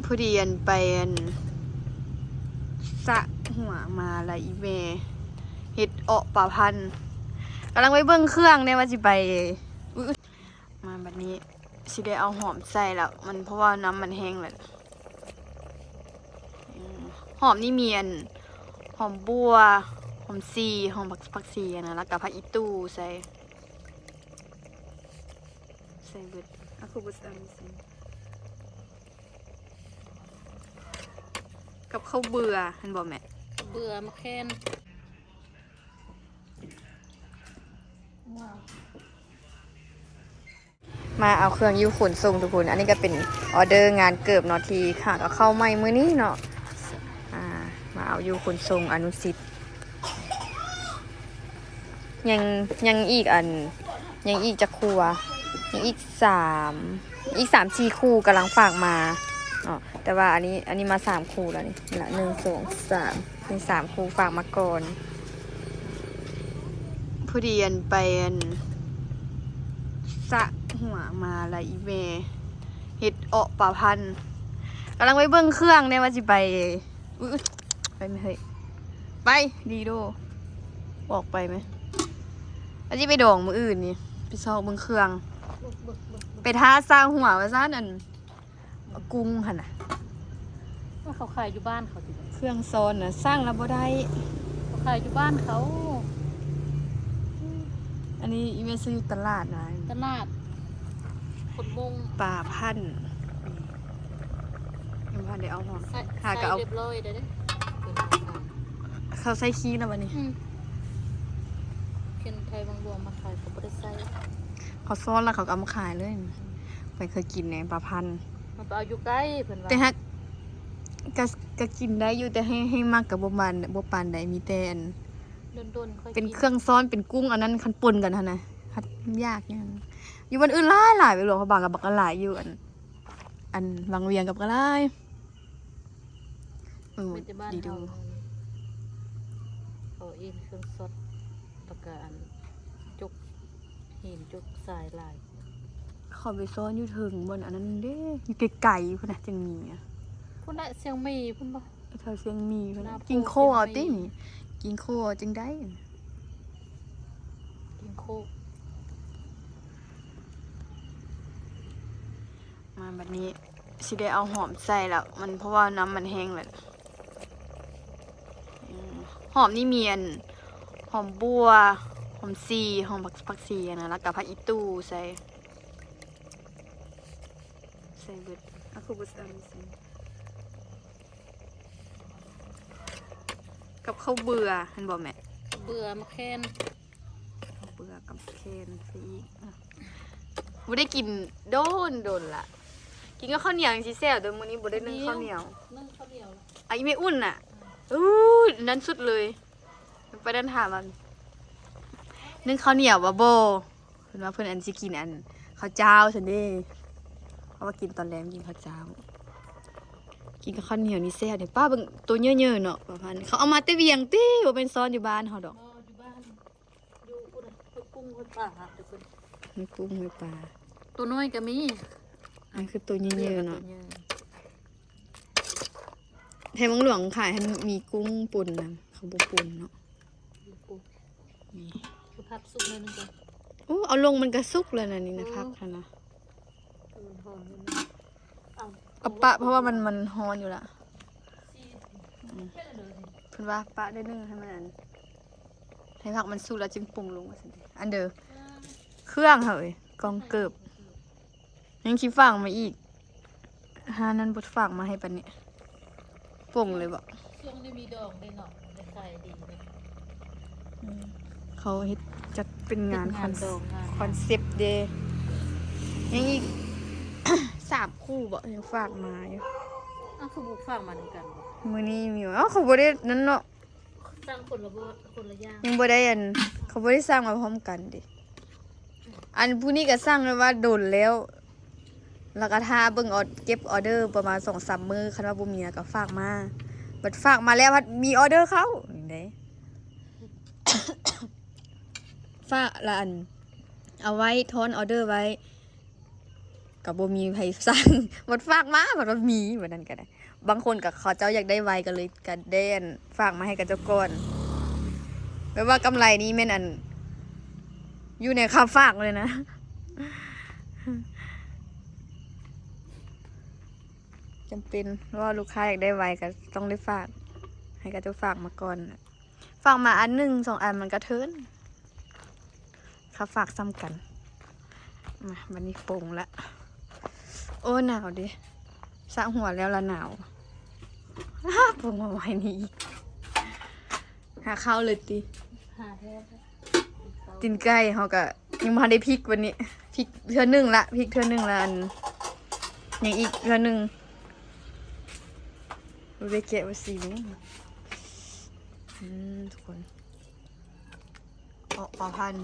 ພໍດີອັນໄປອັນສະຫົວມາລະ ອີ່ແມ່ເຮັດເອາະປາພັນ ກຳລັງໄປເບິ່ງເຄື່ອງແດ່ວ່າຊິໄປ ອຸ້ຍ ມາບັດນີ້ຊິໄດ້ເອົາຫອມໃສ່ແລ້ວ ມັນ ເພາະວ່ານ້ຳມັນແຫ້ງແລ້ວ. ອືມ ຫອມນີ້ມີອັນ ຫອມບົ່ວ ຫອມຊີ ຫອມ ຜັກ ຜັກຊີຫັ້ນນະ ແລ້ວກະຜັກອີ່ຕູ່ໃສ່ ໃສ່ເບິດ ອາ ຄືບໍ່ໃສ່ ກັບເຂົ້າເບືອ ແມ່ນບໍ່ແມ່? ເບືອ ໝາກແຄນ ວ້າວ. ມາເອົາເຄື່ອງຢູ່ຂົນສົ່ງທຸກຄົນ ອັນນີ້ກໍເປັນອໍເດີງານເກີບເນາະ ທີ່ຫາກເອົາເຂົ້າໃໝ່ມື້ນີ້ເນາະ ອ່າ ມາເອົາຢູ່ຂົນສົ່ງອະນຸສິດ. ຍັງ ຍັງອີກອັນ ຍັງອີກຈັກຄູ່ວະ ຍັງອີກສາມ ອີກສາມສີ່ຄູ່ກຳລັງຝາກມາເນາະ ແຕ່ວ່າອັນນີ້ ອັນນີ້ມາສາມຄູ່ແລ້ວນີ້ ນີ້ລະ ໜຶ່ງ ສອງ ສາມ ມີສາມຄູ່ຝາກມາກ່ອນ. ພໍດີອັນໄປອັນສະຫົວມາລະ ອີ່ແມ່ເຮັດເອາະປາພັນ ກຳລັງໄປເບິ່ງເຄື່ອງແດ່ວ່າຊິໄປ ອຸ້ຍ ໄປແມ່ເຮີ້ຍ ໄປ ດີໂດ ອອກໄປແມ່ ວ່າຊິໄປດອງມື້ອື່ນນີ້ ໄປຊອກເບິ່ງເຄື່ອງ ໄປຖ້າສະຫົວວ່າຊັ້ນ ອັນ ກຸ້ງຫັ້ນນະ ວ່າເຂົາຂາຍຢູ່ບ້ານເຂົາຕິ ເຄື່ອງຊ້ອນນະ ສ້າງລະບໍ່ໄດ້ ເຂົາຂາຍຢູ່ບ້ານເຂົາ. ອັນນີ້ອີເມຊື້ຢູ່ຕະຫຼາດນະ ຕະຫຼາດຄົນມົງ ປາພັນ ຍັງບໍ່ທັນໄດ້ເອົາຮອດ ໃສ່ ຫາກໍເອົາ ໃສ່ຮຽບຮ້ອຍແລ້ວເດ້ ເຂົາໃສ່ຄີນແລ້ວບັດນີ້ ອືມ ເຫັນໄທບາງບວມມາຂາຍ ເຂົາບໍ່ໄດ້ໃສ່ ເຂົາຊ້ອນແລ້ວເຂົາກໍເອົາມາຂາຍເລີຍ. ອືມ ຂ້ອຍເຄີຍກິນແດ່ປາພັນ ມັນໄປເອົາຢູ່ໃກ້ເພິ່ນວ່າ ແຕ່ຫາກ ກະ ກະກິນໄດ້ຢູ່ ແຕ່ໃຫ້ ໃຫ້ມັກກະບໍ່ປານ ບໍ່ປານໃດ ມີແຕ່ອັນ ດົນໆ ເປັນເຄື່ອງຊ້ອນ ເປັນກຸ້ງ ອັນນັ້ນຄັນປົນກັນຫັ້ນນະ ມັນຍາກຢູ່ຫັ້ນ. ຢູ່ບ່ອນອື່ນຫຼາຍໆ ໄປຫຼວງພະບາງກັບບັກຫຼາຍຢູ່ ອັນ ອັນວັງວຽງກັບກະຫຼາຍ. ເອີ ມີແຕ່ບ້ານເຮົາ ເຂົາເອັນເຄື່ອງຊັອດ ແລ້ວກະອັນ ຈົກຫີນຈົກຊາຍຫຼາຍ. ເຂົາໄປຊ້ອນຢູ່ເທິງບ່ອນອັນນັ້ນເດ້ ຢູ່ໄກໆພຸ້ນນະ ຈຶ່ງມີອະ ພຸ້ນແຫຼະ ຊຽງໝີ່ພຸ້ນບໍ່? ແຖວຊຽງໝີ່ພຸ້ນນະ ກິນໂຄເອົາຕິນີ້ ກິນໂຄເອົາຈຶ່ງໄດ້ ກິນໂຄ. ມາບັດນີ້ຊິໄດ້ເອົາຫອມໃສ່ແລ້ວ ມັນ ເພາະວ່ານ້ຳມັນແຫ້ງແລ້ວ. ອືມ ຫອມນີ້ມີອັນ ຫອມບົ່ວ ຫອມຊີ ຫອມຜັກ ຜັກຊີຫັ້ນນະ ແລ້ວກະຜັກອີ່ຕູ່ໃສ່ ໃສ່ເບິດ ອາ ຄືບໍ່ໃສ່ ກັບເຂົ້າເບືອ ແມ່ນບໍ່ແມ່? ເບືອ ໝາກແຄນ ເບືອກັບແຄນໃສ່ອີກ ອະ ບໍ່ໄດ້ກິນໂດນ ໂດນລະ ກິນກັບເຂົ້າໜຽວຈັ່ງຊີ້ແຊບເດີ້. ມື້ນີ້ບໍ່ໄດ້ໜຶ້ງເຂົ້າໜຽວ ໜຶ້ງເຂົ້າໜຽວ ອະ ອີ່ແມ່ອຸ່ນນະ ອື ນັ້ນສຸດເລີຍ ໄປນັ້ນຖາມວ່າ ໜຶ້ງເຂົ້າໜຽວວ່າບໍ່ ເພິ່ນວ່າເພິ່ນອັນຊິກິນອັນເຂົ້າຈ້າວຊັ້ນເດ້ ເພາະວ່າກິນຕອນແລງກິນເຂົ້າຈ້າວ ກິນກັບເຂົ້າໜຽວນີ້ແຊບເດ້. ປ້າເບິ່ງໂຕເຍີ້ໆເນາະ ປາພັນ ເຂົາເອົາມາແຕ່ວຽງຕິ ບໍ່ແມ່ນຊ້ອນຢູ່ບ້ານເຮົາດອກ ຢູ່ບ້ານ ຢູ່ພຸ້ນນະ ຫ້ວຍກຸ້ງ ຫ້ວຍປາ ຫ້ວຍກຸ້ງ ຫ້ວຍປາ ໂຕນ້ອຍກໍມີ ອັນຄືໂຕເຍີ້ໆເນາະ ໂຕໃຫຍ່ ແຖວເມືອງຫຼວງຂາຍຫັ້ນມີກຸ້ງປົນນະ ເຂົາບໍ່ປົນເນາະ ບໍ່ປົນ ນີ້ ຄືຜັກສຸກໜ້ອຍໜຶ່ງກ່ອນ ໂອ້ ເອົາລົງມັນກະສຸກແລ້ວນະ ນີ້ນະ ໂອ້ ຜັກຫັ້ນນະ ມັນຫອມຢູ່ນະ ເອົາ ເອົາປະ ເພາະວ່າມັນ ມັນຮ້ອນຢູ່ລະ ອືມ ເພິ່ນວ່າປະໜ້ອຍໜຶ່ງໃຫ້ມັນອັນ ໃຫ້ຜັກມັນສຸກແລ້ວຈຶ່ງປຸງລົງວ່າຊັ້ນຕິ ອັນເດີ ເຄື່ອງເຮີ້ຍ ກ່ອງເກີບ ຍັງຊິຝາກມາອີກ ຮ້ານນັ້ນບໍ່ຝາກມາໃຫ້ປານນີ້ ປົ່ງເລີຍບໍ? ຊ່ວງນີ້ມີດອງເດ້ເນາະ ໄດ້ຂາຍດີເດ້ ອືມ ເຂົາເຮັດຈັດເປັນງານ ເປັນງານ ຄອນ ດອງງານ ຄອນເຊັບເດ້ ຍັງອີກ ສາມຄູ່ບໍ ຍັງຝາກມາຢູ່ ອ້າວ ຄືບໍ່ຝາກມານຳກັນບໍ? ມື້ນີ້ມີ ເອົ້າ ເຂົາບໍ່ໄດ້ນັ້ນເນາະ ສັ່ງຄົນລະ ຄົນລະຢ່າງ ຍັງບໍ່ໄດ້ອັນ ເຂົາບໍ່ໄດ້ສັ່ງມາພ້ອມກັນເດ້ ອັນຜູ້ນີ້ກໍສັ່ງໄວ້ວ່າດົນແລ້ວ ແລ້ວກໍຖ້າເບິ່ງອອ ເກັບອໍເດີປະມານສອງສາມມື້ ຄັນວ່າບໍ່ມີແລ້ວກໍຝາກມາ ບັດຝາກມາແລ້ວພັດມີອໍເດີເຂົ້າເດ້ ຝາກລະອັນ ເອົາໄວ້ ທ້ອນອໍເດີໄວ້ ກໍບໍ່ມີໃຜສັ່ງ ບັດຝາກມາ ບັດວ່າມີ ແບບນັ້ນກໍໄດ້. ບາງຄົນກໍເຂົາເຈົ້າຢາກໄດ້ໄວ ກໍເລີຍ ກໍໄດ້ອັ່ນ ຝາກມາໃຫ້ເຂົາເຈົ້າກ່ອນ. ແບບວ່າກຳໄລນີ້ແມ່ນອັ່ນ ຢູ່ໃນຄ່າຝາກເລີຍນະ. ຈຳເປັນ ເພາະວ່າລູກຄ້າຢາກໄດ້ໄວ ກໍຕ້ອງໄດ້ຝາກ ໃຫ້ເຂົາເຈົ້າຝາກມາກ່ອນ. ຝາກມາອັນໜຶ່ງສອງອັນມັນກະເທີນ ຄ່າຝາກສ່ຳກັນ. ມາ ບັດນີ້ປົງລະ. ໂອ້ ໜາວເດ ສະຫົວແລ້ວລະໜາວ. ປົງມາໄວ້ນີ້ອີກ ຫາເຂົ້າເລີຍຕິ. ຫາແທ້ ຕີນໄກ່ເຮົາກະຍັງບໍ່ທັນໄດ້ພິກ ວັນນີ້ພິກເທື່ອໜຶ່ງລະ ພິກເທື່ອໜຶ່ງລະ ອັນ ຍັງອີກເທື່ອໜຶ່ງ. ບໍ່ໄດ້ແກະວ່າສີຫຍັງ. ອືມ ທຸກຄົນ ເອາະ ປາພັນ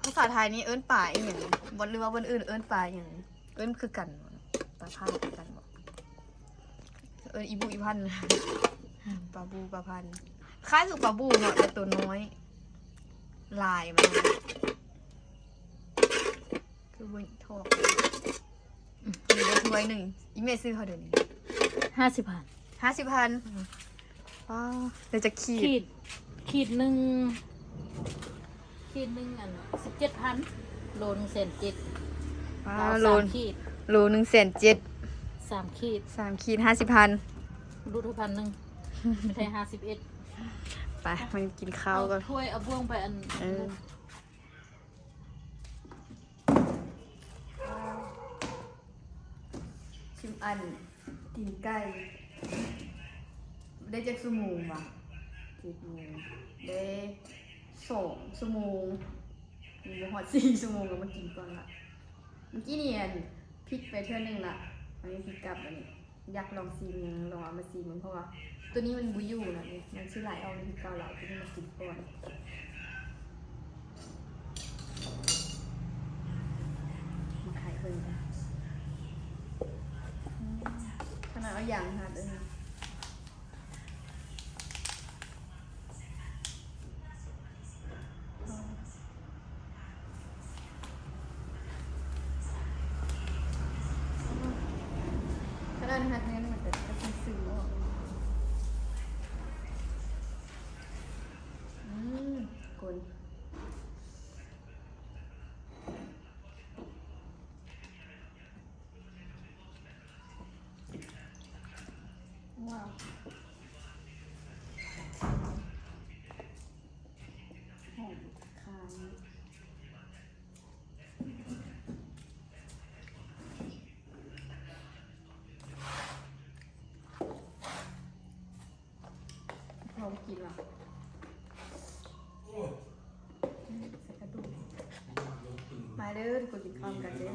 ພາສາໄທນີ້ເອີ້ນປາອີ່ຫຍັງ? ບ່ອນ ຫຼືວ່າບ່ອນອື່ນເອີ້ນປາຫຍັງ? ເອີ້ນຄືກັນບໍ່? ປາພັນຄືກັນບໍ່? ເອີ້ນອີບູອີພັນ ປາບູປາພັນ ຄ້າຍຄືປາບູເນາະ ແຕ່ໂຕນ້ອຍ ລາຍມັນ ຄືບໍ່ຖອກ. ອືມ ນີ້ໄດ້ຖ້ວຍໜຶ່ງ. ອີ່ແມ່ຊື້ເທົ່າໃດນີ້? ຫ້າສິບພັນ. ຫ້າສິບພັນ. ອືມ ອໍ ໄດ້ຈັກຂີດ? ຂີດ ຂີດໜຶ່ງ ຂີດໜຶ່ງອັນສິບເຈັດພັນ ໂລໜຶ່ງແສນເຈັດ. ອໍ ໂລ ສາມຂີດ ໂລໜຶ່ງແສນເຈັດ. ສາມຂີດ ສາມຂີດ ຫ້າສິບພັນ ຫຼຸດໃຫ້ພັນໜຶ່ງ ໄດ້ຫ້າສິບເອັດ. ໄປ ມາກິນເຂົ້າກ່ອນ. ເອົາຖ້ວຍ ເອົາບ່ວງໄປອັນ ເອີ ຊິມອັນຕີນໄກ່. ໄດ້ຈັກຊົ່ວໂມງວະ? ເຈັດໂມງ ໄດ້ສອງຊົ່ວໂມງ ຍັງບໍ່ຮອດສີ່ຊົ່ວໂມງ ກໍມາກິນກ່ອນລະ. ເມື່ອກີ້ນີ້ອັນ ພິກໄປເທື່ອໜຶ່ງລະ ອັນນີ້ພິກກັບ ອັນນີ້ ຢາກລອງຊີມ ລອງເອົາມາຊີມເບິ່ງ ເພາະວ່າໂຕນີ້ມັນບໍ່ຢູ່ລະ ມັນຊິໄຫຼອອກຄືເກົ່າລະ. ເອົາໂຕນີ້ມາກິນກ່ອນ ມາໄຂເບິ່ງກັນ. ອືມ ຂະໜາດເອົາຢາງຮັດເລີຍ. ຂະໜາດຮັດແນ່ນ ມັນກໍ ກໍຊິຊຶມອອກ. ອືມ ກົນ ວ້າວ ຫອມຄາວ. ພ້ອມກິນລະ. ໃສ່ກະດູກ. ມາເດີ ທຸກຄົນ ກິນເຂົ້ານຳກັນເດີ. ອ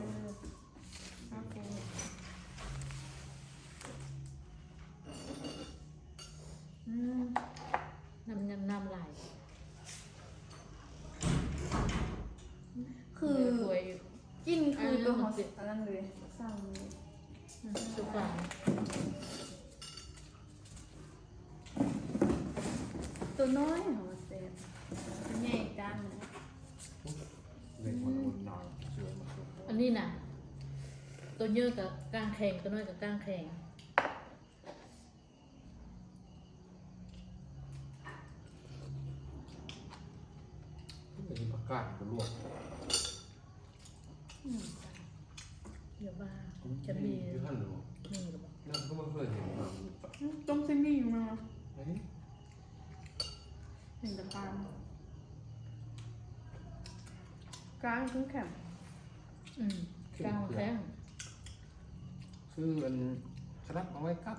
ືມ ນ້ຳ ນ້ຳ ນ້ຳຫຼາຍ ຄືກິນຄືໂຕເຮົາ ອັນນັ້ນເລີຍ ສັ່ງເລີຍ. ອືມ ສຸກກວ່າ ໂຕນ້ອຍເຮົາແຊບ ໂຕໃຫຍ່ກ້າງ. ອັນນີ້ນະ ໂຕໃຫຍ່ກໍກ້າງແຂງ ໂຕນ້ອຍກໍກ້າງແຂງ. ອັນນີ້ຜັກກາດບໍ່ລວກ. ອືມ ຢ່າວ່າ ຈະມີ ຢູ່ຫັ້ນເນາະ ມີຫຼືບໍ່? ນັ້ນກໍບໍ່ເຄີຍເຫັນມາ. ອືມ ຕົ້ມໃສ່ໝີ່ມາ. ເອີ ເຫັນແຕ່ປານ ກ້າງແຂງ. ອືມ ກ້າງແຂງ ຄືອັນສະຫຼັດເອົາໄວ້ກັບ.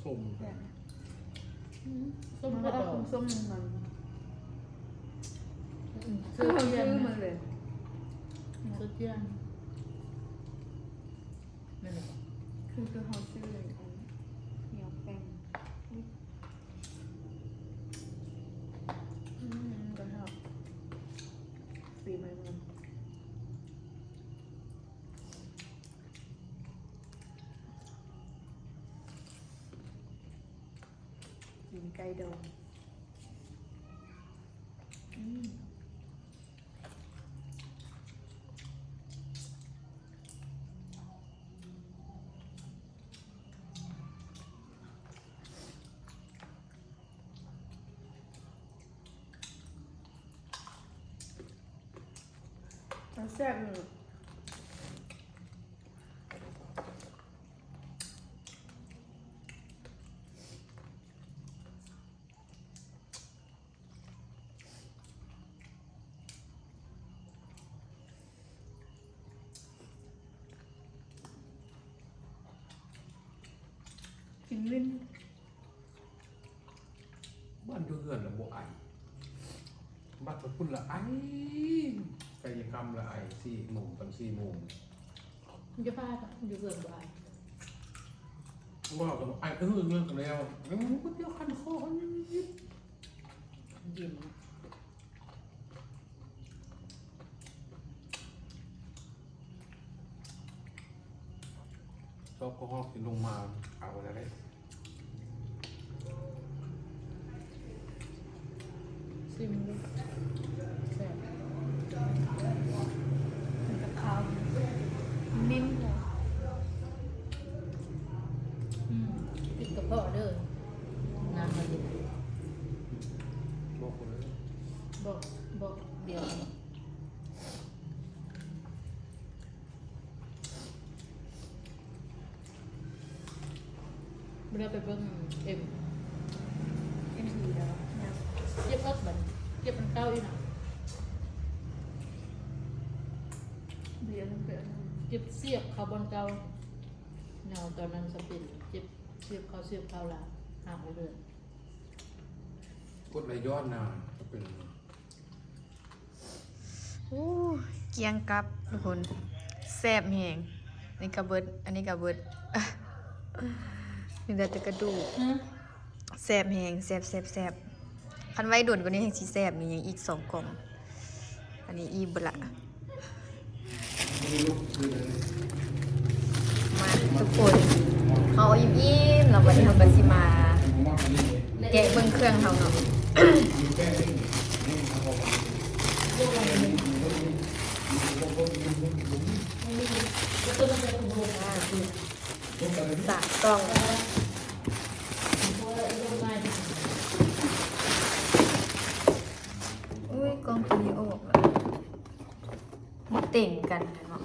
ສົ້ມ ແບບ ອືມ ສົ້ມ ມັນກໍອອກສົ້ມໆ ມັນ ອືມ ຄືເຮົາຊື້ມາເລີຍ ສົດຢ່າງ ແມ່ນບໍ່? ຄື ຄືເຮົາຊື້ເລີຍ ອັນໜຽວແປ້ງ. ອືມ ກໍຊອບ ສີໃໝ່ເມືອງ. ໄກ່ດອງ ອືມ. ມັນແຊບຢູ່. ກິນເຫຼັ້ນ. ບ້ານຢູ່ເຮືອນລະບໍ່ໄອ ບັດໄປພຸ້ນລະໄອ ໄກຍະກຳລະໄອ ສີ່ໂມງ ຕອນສີ່ໂມງ. ຢູ່ບ້ານ ຢູ່ເຮືອນບໍ່ໄອ. ບໍ່ ກໍໄອ ເອີ ເລີກແລ້ວ ມັນບໍ່ດຽວຄັນຄໍ ເຢັນ. ຊອບກໍຮອບກິນລົງມາ ເອົາແລ້ວເດ້. ຊີມເບິ່ງ ແຊບ ມັນກະຄາວ ມັນມິນ. ອືມ ຕິດກະເພາະເດີ ນ້ຳມັນເຢັນ. ບອກຄົນເດີ ບອກ ບອກດຽວ. ບໍ່ໄດ້ໄປເບິ່ງເອັມ ເອັມດີແລ້ວ ເກັບເອິກບັດ ເກັບອັນເກົ່າອີກນະ ເກັບສຽບເຂົ້າບ່ອນເກົ່າ. ເນາະ ຕອນນັ້ນສະເປັນເກັບສຽບເຂົ້າ ສຽບເຂົ້າລະຫາຫົກເດືອນ. ກົດໄຫຼຍ້ອນນາ ເປັນ ໂອ້ ກ້ຽງກັບທຸກຄົນ ແຊບແຮງ. ນີ້ກະເບິດ ອັນນີ້ກະເບິດ ຍັງເຫຼືອແຕ່ກະດູກ. ແຊບແຮງ ແຊບ ແຊບ ແຊບ. ຄັນໄວ້ດົນກວ່ານີ້ແຮງຊິແຊບ. ນີ້ຍັງອີກສອງກ່ອງ ອັນນີ້ອີ່ມເບິດລະ. ມາທຸກຄົນ ເຮົາອີ່ມໆ ແລ້ວ ບັດນີ້ເຮົາກະຊິມາແກະເບິ່ງເຄື່ອງເຮົາເນາະ. ສາມກ່ອງ. ໂອ້ຍ ກ່ອງໂຕນີ້ອອກລະ. ມັນເຕັງກັນເນາະ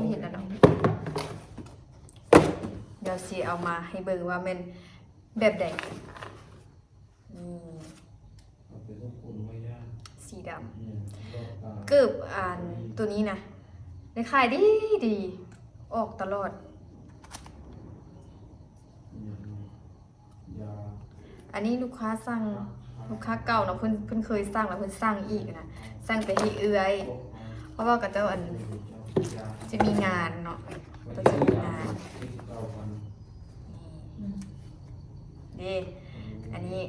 ເຫັນແລ້ວເນາະ. ດຽວຊິເອົາມາໃຫ້ເບິ່ງວ່າແມ່ນແບບໃດ. ນີ້ ສີດຳ ເກີບອັນໂຕນີ້ນະ ໄດ້ຂາຍດີດີ ອອກຕະຫຼອດ. ອັນນີ້ລູກຄ້າສັ່ງ ລູກຄ້າເກົ່າເນາະ ເພິ່ນ ເພິ່ນເຄີຍສັ່ງ ແລ້ວເພິ່ນສັ່ງອີກນະ ສັ່ງແຕ່ໃຫ້ເອື້ອຍ ເພາະວ່າເຂົາເຈົ້າ ອັນ ຈະມີງານເນາະ ເຂົາເຈົ້າຈະມີງານ. ເດ້ ອັນນີ້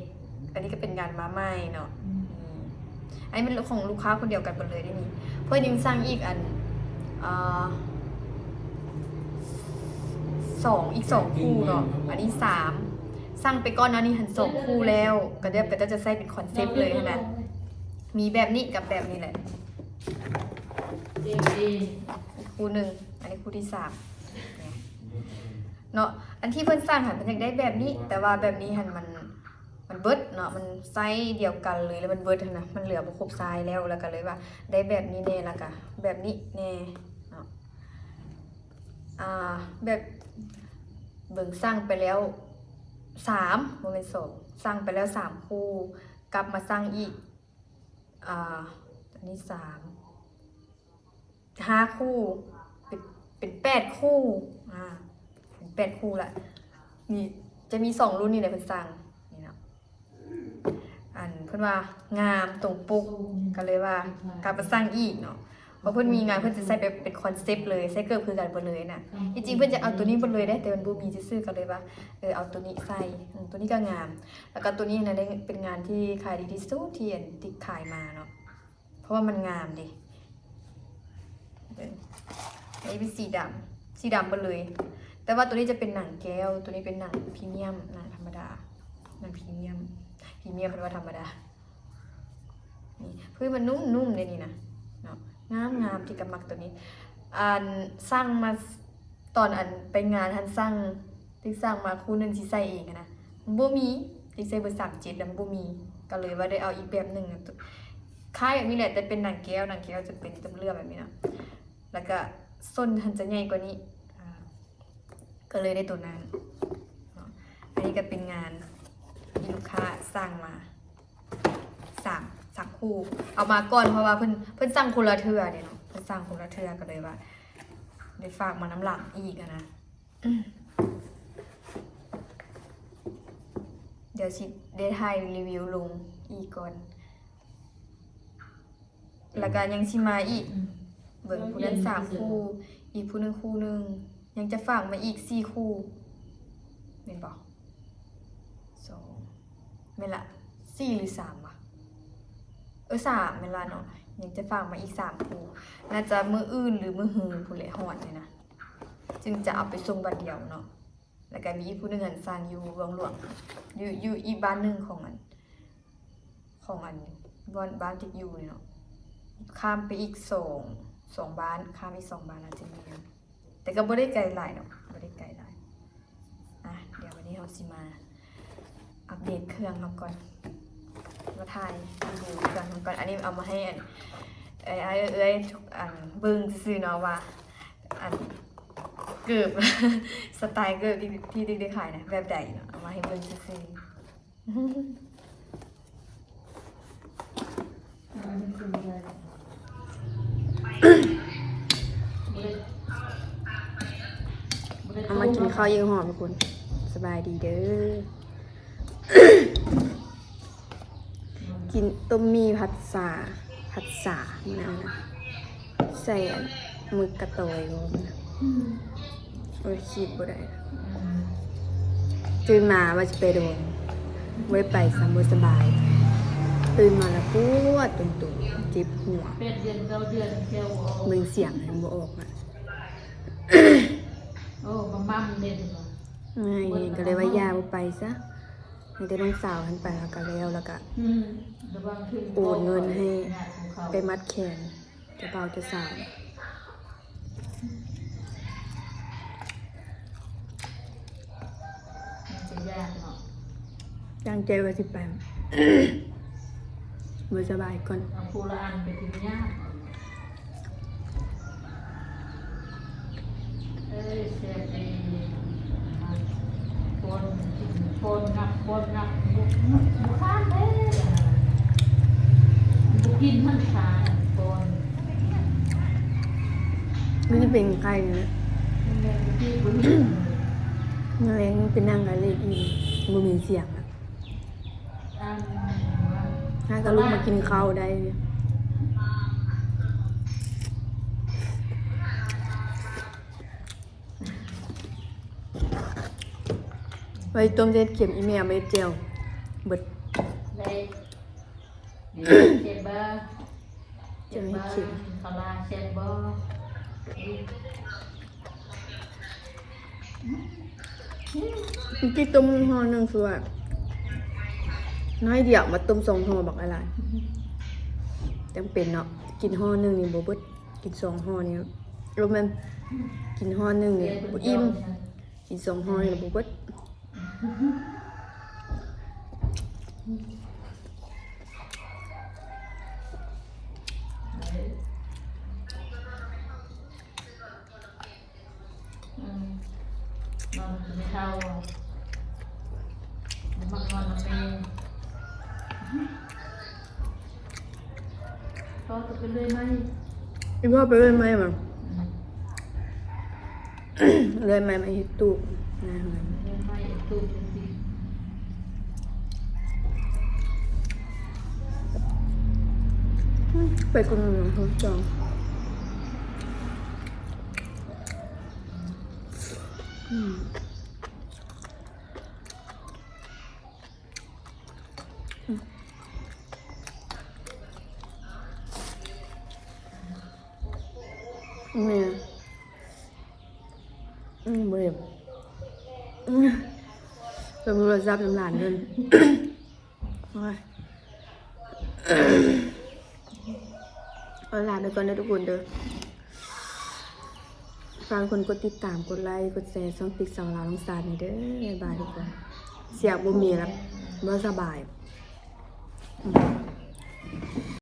ອັນນີ້ກະເປັນງານມາໃໝ່ເນາະ. ອືມ ອັນນີ້ແມ່ນຂອງລູກຄ້າຄົນດຽວກັນເບິດເລີຍເດ້ນີ້. ເພິ່ນຍັງສັ່ງອີກອັນ ເອີ ສອງ ອີກສອງຄູ່ເນາະ ອັນນີ້ສາມ. ສັ່ງໄປກ່ອນໜ້ານີ້ຫັ້ນສອງຄູ່ແລ້ວ ກະແບບເຂົາເຈົ້າຈະໃສ່ເປັນຄອນເຊັບເລີຍຫັ້ນນະ ມີແບບນີ້ກັບແບບນີ້ແຫຼະ ຄູ່ໜຶ່ງ. ອັນນີ້ຄູ່ທີສາມເນາະ. ອັນທີ່ເພິ່ນສັ່ງຫັ້ນ ເພິ່ນຢາກໄດ້ແບບນີ້ ແຕ່ວ່າແບບນີ້ຫັ້ນມັນ ມັນເບິດເນາະ ມັນໄຊດຽວກັນເລີຍ ແລ້ວມັນເບິດຫັ້ນນະ ມັນເຫຼືອບໍ່ຄົບໄຊແລ້ວ ແລ້ວກະເລີຍວ່າໄດ້ແບບນີ້ແດ່ ແລ້ວກະແບບນີ້ແດ່ເນາະ. ອ່າ ແບບ ເບິ່ງ ສັ່ງໄປແລ້ວສາມ ບໍ່ແມ່ນສອງ ສັ່ງໄປແລ້ວສາມຄູ່ ກັບມາສັ່ງອີກ ອ່າ ອັນນີ້ສາມ ຫ້າຄູ່ ເປັນ ເປັນແປດຄູ່ ອ່າ ເປັນແປດຄູ່ລະ. ນີ້ຈະມີສອງລຸ້ນນີ້ແຫຼະເພິ່ນສັ່ງ ນີ້ເນາະ. ອັນ ເພິ່ນວ່າງາມຕົງປົກ ກະເລີຍວ່າກັບມາສັ່ງອີກເນາະ ເພາະເພິ່ນມີງານ ເພິ່ນຈະໃສ່ແບບເປັນຄອນເຊັບເລີຍ ໃສ່ເກີບຄືກັນເບິດເລີຍນະ. ທີ່ຈິງເພິ່ນຈະເອົາໂຕນີ້ເບິດເລີຍເດ້ ແຕ່ມັນບໍ່ມີຊື່ໆ ກະເລີຍວ່າ ເອີ ເອົາໂຕນີ້ໃສ່. ອືມ ໂຕນີ້ກະງາມ ແລ້ວກະໂຕນີ້ຫັ້ນນະ ໄດ້ເປັນງານທີ່ຂາຍດີທີ່ສຸດທີ່ ອັນ ທີ່ຂາຍມາເນາະ. ເພາະວ່າມັນງາມເດ້ ເບິ່ງ ອັນນີ້ເປັນສີດຳ ສີດຳເບິດເລີຍ ແຕ່ວ່າໂຕນີ້ຈະເປັນໜັງແກ້ວ ໂຕນີ້ເປັນໜັງພຣີມຽມ ໜັງທຳມະດາ. ພຣີມຽມ ພຣີມຽມ ເພິ່ນວ່າທຳມະດາ. ນີ້ ພື້ນມັນນຸ້ມໆເດ້ນີ້ນະເນາະ ງາມໆ ຕິກະມັກໂຕນີ້. ອັນ ສັ່ງມາ ຕອນອັນໄປງານຫັ້ນ ສັ່ງ ຕິກສັ່ງມາຄູ່ໜຶ່ງຊິໃສ່ເອງຫັ້ນນະ ມັນບໍ່ມີ ຕິກໃສ່ເບີສາມເຈັດແລ້ວມັນບໍ່ມີ ກໍເລີຍວ່າໄດ້ເອົາອີກແບບໜຶ່ງ ຄ້າຍແບບນີ້ແຫຼະ ແຕ່ເປັນໜັງແກ້ວ ໜັງແກ້ວຈະເປັນເຫຼື້ອມໆແບບນີ້ເນາະ ແລ້ວກະສົ້ນຫັ້ນຈະໃຫຍ່ກວ່ານີ້ ອ່າ ກໍເລີຍໄດ້ໂຕນັ້ນເນາະ. ອັນນີ້ກໍເປັນງານທີ່ລູກຄ້າສັ່ງມາ ສາມ ສາມຄູ່ ເອົາມາກ່ອນ ເພາະວ່າເພິ່ນ ເພິ່ນສັ່ງຄົນລະເທື່ອເດ້ເນາະ ເພິ່ນສັ່ງຄົນລະເທື່ອ ກໍເລີຍວ່າໄດ້ຝາກມານຳຫຼັງອີກຫັ້ນນະ. ດຽວຊິໄດ້ຖ່າຍຣີວິວລົງອີກກ່ອນ ແລ້ວກໍຍັງຊິມາອີກ ເບິ່ງຜູ້ນັ້ນສາມຄູ່ ອີກຜູ້ໜຶ່ງຄູ່ໜຶ່ງ ຍັງຈະຝາກມາອີກສີ່ຄູ່ ແມ່ນບໍ່? ສອງ ແມ່ນລະ ສີ່ຫຼືສາມວະ ເອີ ສາມແມ່ນລະເນາະ ຍັງຈະຝາກມາອີກສາມຄູ່ ໜ້າຈະມື້ອື່ນຫຼືມື້ຮືພຸ້ນແຫຼະ ຮອດນີ້ນະ ຈຶ່ງຈະເອົາໄປສົ່ງບາດດຽວເນາະ. ແລ້ວກໍມີອີກຜູ້ໜຶ່ງຫັ້ນສັ່ງຢູ່ຫວງຫຼວງ ຢູ່ ຢູ່ອີກບ້ານໜຶ່ງຂອງອັນ ຂອງອັນ ບ່ອນ ບ້ານທີ່ຢູ່ນີ້ເນາະ ຂ້າມໄປອີກສອງ ສອງບ້ານ ຂ້າມອີກສອງບ້ານ ອາດຈະມີ ແຕ່ກໍບໍ່ໄດ້ໄກຫຼາຍເນາະ ບໍ່ໄດ້ໄກຫຼາຍ. ອ່ະ ດຽວວັນນີ້ເຮົາຊິມາອັບເດດເຄື່ອງເຮົາກ່ອນ ມາຖ່າຍຣີວິວເຄື່ອງເຮົາກ່ອນ. ອັນນີ້ເອົາມາໃຫ້ອັນ ເອື້ອຍໆ ເອື້ອຍໆ ທຸກອັນເບິ່ງຊື່ໆເນາະ ວ່າອັນເກີບ ສະໄຕເກີບທີ່ ທີ່ໄດ້ຂາຍນະ ແບບໃດເນາະ ເອົາມາໃຫ້ເບິ່ງຊື່ໆ. ເອົາມາກິນເຂົ້າຢູ່ຫ້ອງທຸກຄົນ ສະບາຍດີເດີ. ກິນຕົ້ມໝີ່ຜັດສາ ຜັດສາ ມື້ນັ້ນນະ ໃສ່ອັນໝຶກກະຕ່ອຍ ອືມ ໂອ້ຍ ຄິດບໍ່ໄດ້ ອືມ ຕື່ນມາວ່າຊິໄປດອນ ບໍ່ໄດ້ໄປຊ້ຳ ບໍ່ສະບາຍ ຕື່ນມາແລ້ວປວດຕົວ ເຈັບຫົວ ແປດເດືອນ ເກົ້າເດືອນ ແຂ້ວບໍ່ອອກ ເບິ່ງສຽງຍັງບໍ່ອອກນະ ໂອ້ ບຳບຳເດ້ ເມື່ອຍ ກໍເລີຍວ່າຢ່າ ບໍ່ໄປຊະ ໃຫ້ແຕ່ນ້ອງສາວຫັ້ນໄປ ແລ້ວກໍແລ້ວ ແລ້ວກໍ ອືມ ໂອນເງິນໃຫ້ ໄປມັດແຂນເຈົ້າບ່າວເຈົ້າສາວ ມັນຈະຍາກເນາະ ຕັ້ງໃຈວ່າຊິໄປ ບໍ່ສະບາຍກ່ອນ ເອົາຜູ້ລະອັນໄປກິນຍາກ. ເອີ ແຊບເດ້ ປ້ອນກິນ ປ້ອນງັບ ປ້ອນງັບ ບໍ່ ບໍ່ຄານເດ້ ບໍ່ກິນມັນຊາ ປ້ອນ ມັນຈະເປັນໄຂ້ນະ ແມ່ນ ກິນບໍ່ມີ ມະເຮັງ ໄປນັ່ງກະເລກອີກ ບໍ່ມີສຽງ. ຫາກະລຸກມາກິນເຂົ້າໄດ້ ໄວ້ຕົ້ມເຫັດເຂັມ ອີແມ່ໄວ້ແຈ່ວ ເບິດ ໄດ້ ແຊບບໍ່? ແຈ່ວເຫັດເຂັມ ເຂົ້າລາວແຊບບໍ່? ເມື່ອກີ້ຕົ້ມຫໍ່ໜຶ່ງຄືວ່າ ໜ້ອຍດຽວ ມາຕົ້ມສອງຫໍ່ບັກຫຼາຍໆ ຈັ່ງເປັນເນາະ ກິນຫໍ່ໜຶ່ງນີ້ບໍ່ເບິດ ກິນສອງຫໍ່ນີ້ ບໍ່ແມ່ນ ກິນຫໍ່ໜຶ່ງນີ້ບໍ່ອີ່ມ ກິນສອງຫໍ່ນີ້ລະບໍ່ເບິດ. ອືມ ນອນແຕ່ເຊົ້າ ບໍ່ມັກນອນນຳແມ່. ພໍ່ຈະໄປເລື່ອຍໄມ້ ອີພໍ່ໄປເລື່ອຍໄມ້ມາ ອືມ ເລື່ອຍໄມ້ມາເຮັດຕູບ ເລື່ອຍໄມ້ເຮັດຕູບຈັ່ງຊີ້ ອືມ ໄປກັນເນາະ ເຮົາຈອງ ອືມ. ແມ່ນ ອືມ ບໍ່ເຫັນ ອືມ. โทรศัพท์นำหลานเพิ่น โอ้ย เอาลาไปก่อนเด้อทุกคนเด้อ ฝากทุกคนกดติดตาม กดไลค์ กดแชร์ ช่องติ๊กสาวลาวน้องซานนี่เด้อ บ๊ายบายทุกคน เสียงบ่มีแล้ว บ่สบาย อืม